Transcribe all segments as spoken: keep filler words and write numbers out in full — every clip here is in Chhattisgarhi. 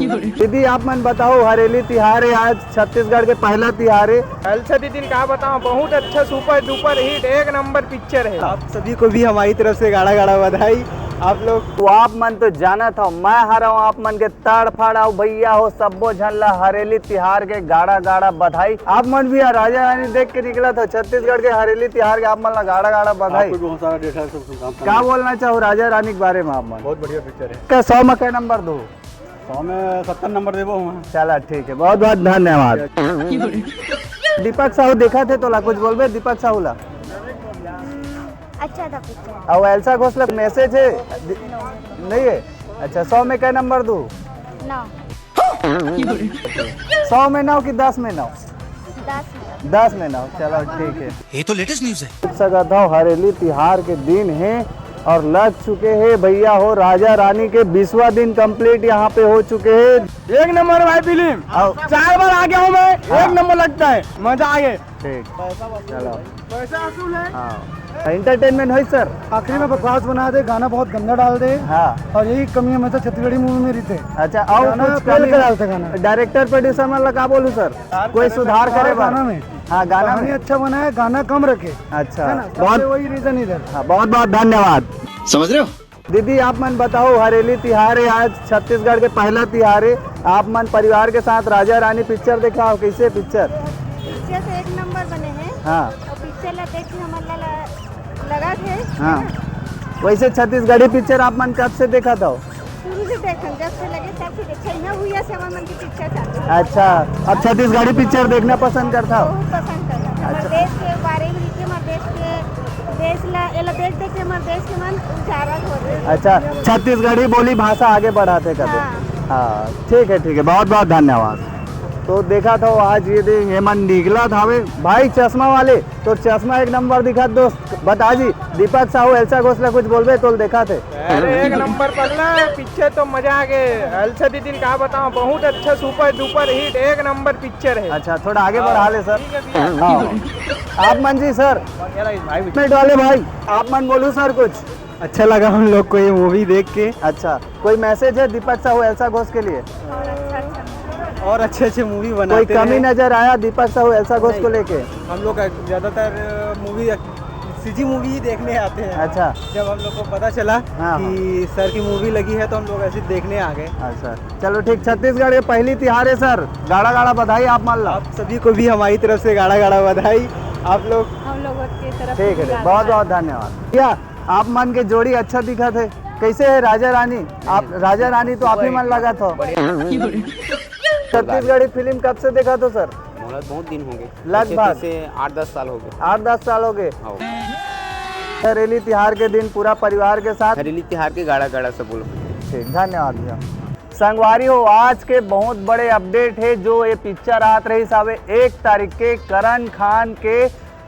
दीदी, आप मन बताओ, हरेली तिहार है आज, छत्तीसगढ़ के पहला तिहार है। अलसा दीदी, का बताओ, बहुत अच्छा, सुपर डुपर हिट, एक नंबर पिक्चर है। आप सभी को भी हमारी तरफ से गाड़ा गाड़ा बधाई। आप लोग तो, आप मन तो जानत हो, मैं हरव आप मन के तड़फड़ाओ भैया हो, सब्बो झन ला हरेली तिहार के गाड़ा गाड़ा बधाई। आप मन भी राजा रानी देख के निकलत हो, छत्तीसगढ़ के हरेली तिहार के आप मन ला गाड़ा गाड़ा बधाई। आपको भी बहुत सारा ढेर सारा शुभकामनाएं। क्या बोलना चाहो राजा रानी के बारे में आप मन? बहुत बढ़िया पिक्चर है। क्या सौ में कै नंबर दो? सौ में सत्तर नंबर देबो हम। चला ठीक है, बहुत बहुत धन्यवाद। दीपक साहू देखा थे, तोला कुछ बोलबे दीपक साहू ला? अच्छा था पिक्चर। और एल्सा घोष ला मैसेज है? दि-, नहीं है। अच्छा, सौ में कै नंबर दू? नौ। सौ में नौ कि दस में नौ? दस में। दस में नौ, चलो ठीक है। ये तो लेटेस्ट न्यूज है। सकत हो, हरेली तिहार के दिन है और लग चुके हैं भैया हो, राजा रानी के बीसवाँ दिन कंप्लीट यहाँ पे हो चुके हैं। एक नंबर भाई फिल्म। आओ। चार बार आ गया हूँ मैं, हाँ। एक नंबर लगता है, मजा आ गया। ठीक, चलो। पैसा वसूल है। हाँ, एंटरटेनमेंट है सर। आखिरी में बकवास बना दे, गाना बहुत गंदा डाल दे। हाँ। और यही कमी हमेशा छत्तीसगढ़ी मूवी में रहते। अच्छा, और गाना कुछ फेल कमी? करा देते गाना। डायरेक्टर प्रोड्यूसर मन ला का बोलूँ सर, कोई सुधार करे बर? गाना में। हाँ, गाना कहानी में। अच्छा बना है, गाना कम रखे। अच्छा, है ना? सबसे बहुत वही रीजन इधर। हाँ, बहुत बहुत धन्यवाद। समझ रहे हो? दीदी, आप मन बताओ, हरेली तिहार है आज, छत्तीसगढ़ के पहला तिहार है, आप मन परिवार के साथ राजा रानी पिक्चर देखा हो, कैसे पिक्चर? पिक्चर तो एक नंबर बने हैं। हाँ। और पिक्चर ला देख के हमन ला, ला लगा थे। हाँ। वैसे छत्तीसगढ़ी पिक्चर आप मन कब से देखा था? शुरू से देखन, जब से लगे तब से देखा। यहाँ हुई है सेवन मन की पिक्चर चालू। अच्छा, अब छत्तीसगढ़ी पिक्चर देखना पसंद करता हो? बहुत पसंद करता। अच्छा। हमारे देश के बारे में लिखे, हमारे देश के, देश ला, ये ला देख देख के हमारे देश के मन उजागर हो रहे हैं। अच्छा, छत्तीसगढ़ी बोली भाषा आगे बढ़ाते कदे। हाँ। हाँ, ठीक है, ठीक है, बहुत बहुत धन्यवाद। तो देखा था आज ये दे, ये मन निकला था भाई चश्मा वाले, तो चश्मा एक नंबर दिखा दोस्त। बता जी, दीपक साहू एल्सा घोष ला कुछ बोलबे तो देखा थे। अरे एक नंबर पल्ला है, पिक्चर तो मजा आ गए। एल्सा दीदी का बताओ, बहुत अच्छा सुपर डुपर हिट एक नंबर पिक्चर है। अच्छा, थोड़ा आगे बढ़ा ले सर। ठीक है, ठीक है। हाँ। आप मन जी सर, भाई मिनट वाले भाई, आप मन बोलू सर कुछ। अच्छा लगा हम लोग को ये मूवी देख के। अच्छा, कोई मैसेज है दीपक साहू एल्सा घोष के लिए? और अच्छे अच्छे मूवी बनाते कोई कमी रहे। नजर आया दीपक साहू एल्सा घोष को नहीं। लेके? हम लोग ज़्यादातर मूवी, सीजी मूवी ही देखने आते हैं। अच्छा। जब हम लोग को पता चला हाँ, कि सर की मूवी लगी है तो हम लोग ऐसे देखने आ गए। अच्छा, चलो ठीक, छत्तीसगढ़ के पहली तिहार है सर, गाड़ा गाड़ा बधाई आप मन ला। आप सभी को भी हमारी तरफ से गाड़ा गाड़ा बधाई। आप लोग हम लोगों की तरफ से ठीक है, भी गाड़ा बहुत गाड़ा। बहुत धन्यवाद। क्या आप मन के जोड़ी अच्छा दिखा थे? कैसे है राजा रानी? आप राजा रानी तो आप ही मन लगा था। बढ़िया। छत्तीसगढ़ी फिल्म कब से देखा था सर? मोला बहुत दिन हो गए। लगभग? ऐसे तैसे आठ दस साल हो गए। आठ दस साल हो गए। हाँ। हरेली तिहार के दिन पूरा परिवार के साथ। हरेली तिहार के गाड़ा गाड़ा सब बोलो। ठीक, धन्यवाद भैया। संगवारी हो, आज के बहुत बड़े अपडेट है, जो ये पिक्चर आत रही सावे एक तारीख के करण खान के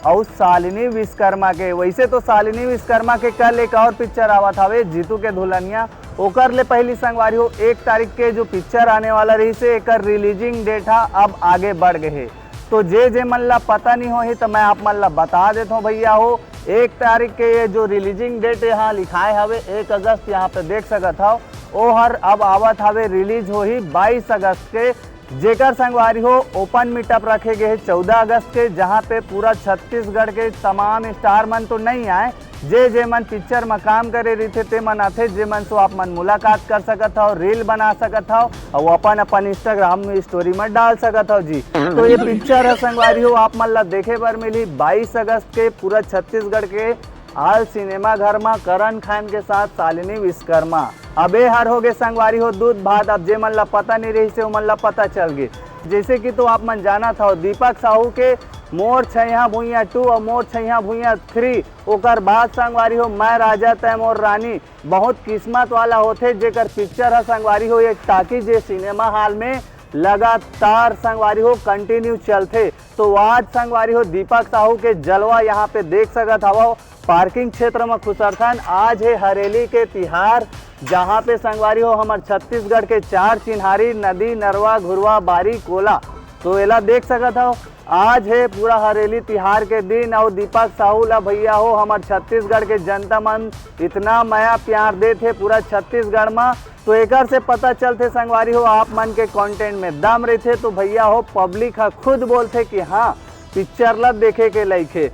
अउ शालिनी विश्वकर्मा के। वैसे तो शालिनी विश्वकर्मा के कल एक और पिक्चर आवत हवे जीतू के दुल्हनिया, ओकर ले पहली संगवारी हो एक तारीख के जो पिक्चर आने वाला रही से एकर रिलीजिंग डेट हा अब आगे बढ़ गए हे। तो जे जे मन ला पता नहीं होही तो मैं आप मन ला बता देत हूँ भैया हो, एक तारीख के ये जो रिलीजिंग डेट यहाँ लिखाए हवे एक अगस्त, यहाँ पे देख सकत हव, ओ हर अब आवत हवे, रिलीज होही बाईस अगस्त के। जेकर संगवारी हो ओपन मीटअप रखे गए हे चौदह अगस्त के, जहाँ पे पूरा छत्तीसगढ़ के तमाम स्टार मन तो नहीं आए, जे जे मन पिक्चर म काम करे रहिथे ते मन आथे, जे मन से आप मन मुलाकात कर सकत हव, रील बना सकत हव अउ अपन अपन इंस्टाग्राम स्टोरी म डाल सकत हव जी। तो ये पिक्चर ह संगवारी हो आप मन ला देखे बर मिलही बाईस अगस्त के पूरा छत्तीसगढ़ के आल सिनेमा घर म करण खान के साथ शालिनी विश्वकर्मा। अब ए हर होगे संगवारी हो दूध भात। अब जे मन ला पता नहीं रहिस हे, ओमन ला पता चल गे। जैसे कि तो आप मन जानत हव, दीपक साहू के मोर छैया भुइयां टू अउ मोर छैया भुइयां थ्री, ओकर बाद संगवारी हो मैं राजा तै मोर रानी, बहुत किस्मत वाला होथे जेकर पिक्चर ह संगवारी हो एक टाकीज सिनेमा हॉल में लगातार संगवारी हो कंटिन्यू चलथे। तो आज संगवारी हो दीपक साहू के जलवा यहाँ पे देख सकत हवव। पार्किंग क्षेत्र म खुसरथन, आज हे हरेली के तिहार, जहाँ पे संगवारी हो हमर छत्तीसगढ़ के चार चिन्हारी नदी, नरवा, घुरवा, बारी, कोला। तो एला देख सकत हव, आज हे पूरा हरेली तिहार के दिन, अउ दीपक साहू ला भैया हो, हमर छत्तीसगढ़ के जनता मन इतना मया प्यार देत हे पूरा छत्तीसगढ़ म। तो एकर से पता चलथे संगवारी हो, आप मन के कंटेंट में दम रहिथे। तो भैया हो, पब्लिक ह खुद बोलथे कि हाँ, पिक्चर ला देखे के लायक हे।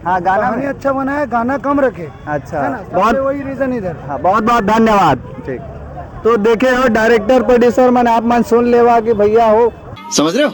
हाँ, गाना कहानी में अच्छा बनाया, गाना कम रखे। अच्छा, है ना? सबसे बहुत वही रीजन इधर। हाँ, बहुत बहुत धन्यवाद। ठीक, तो देखे हो डायरेक्टर प्रोड्यूसर मन, आप मन सुन लेवा कि भैया हो, समझ रहे हो?